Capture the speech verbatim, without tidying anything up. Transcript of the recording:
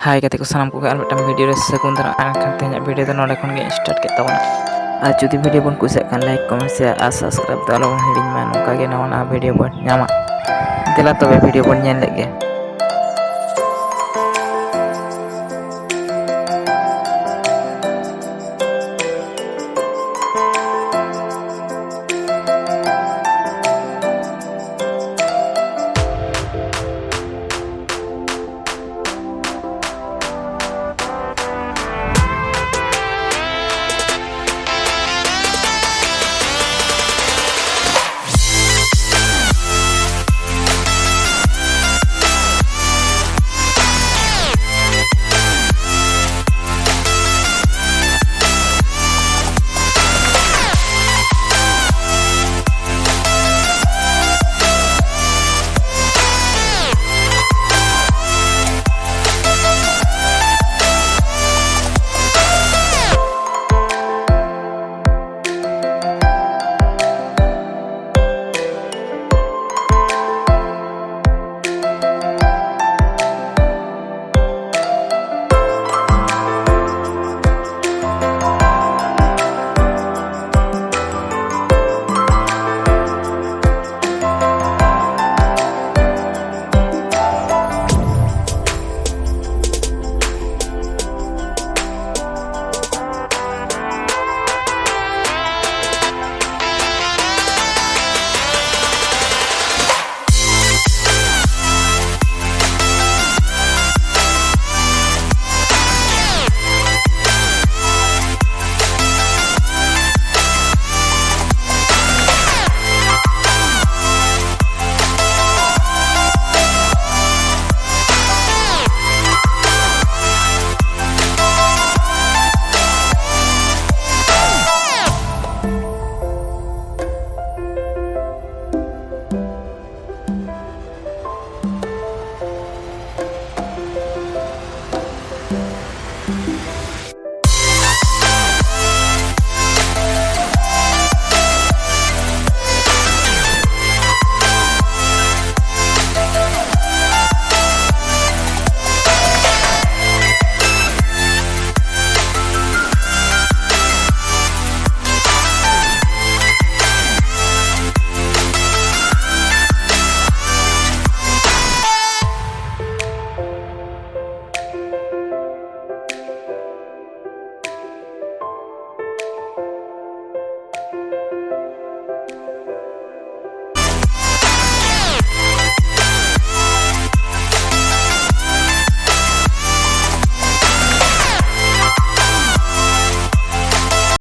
ᱦᱟᱭ ᱜᱟᱛᱮ ᱠᱚ, ᱥᱟᱱᱟᱢ ᱠᱚᱜᱮ ᱟᱨ ᱢᱤᱫᱴᱟᱝ ᱵᱷᱤᱰᱤᱭᱳ ᱨᱮ ᱥᱟᱹᱜᱩᱱ ᱫᱟᱨᱟᱢ᱾ ᱮᱱᱠᱷᱟᱱ ᱛᱮᱦᱮᱧᱟᱜ ᱵᱷᱤᱰᱤᱭᱳ ᱫᱚ ᱱᱚᱰᱮ ᱠᱷᱚᱱ ᱜᱮ ᱥᱴᱟᱨᱴ ᱠᱮᱫ ᱛᱟᱵᱚᱱᱟ᱾ ᱟᱨ ᱡᱩᱫᱤ ᱵᱷᱤᱰᱤᱭᱳ ᱵᱚᱱ ᱠᱩᱥᱤᱭᱟᱜ ᱠᱷᱟᱱ, ᱞᱟᱭᱤᱠ, ᱠᱚᱢᱮᱱᱴ, ᱥᱮᱭᱟᱨ ᱟᱨ ᱥᱟᱵᱥᱠᱨᱟᱭᱤᱵ ᱫᱚ ᱟᱞᱚ ᱵᱚᱱ ᱦᱤᱲᱤᱧ ᱢᱟ᱾ ᱱᱚᱝᱠᱟ ᱜᱮ ᱱᱟᱣᱟ ᱱᱟᱣᱟ ᱵᱷᱤᱰᱤᱭᱳ ᱵᱚᱱ ᱧᱟᱢᱟ᱾ ᱫᱮᱞᱟ ᱛᱚᱵᱮ ᱵᱷᱤᱰᱤᱭᱳ ᱵᱚᱱ ᱧᱮᱞ ᱞᱮᱫ ᱜᱮ᱾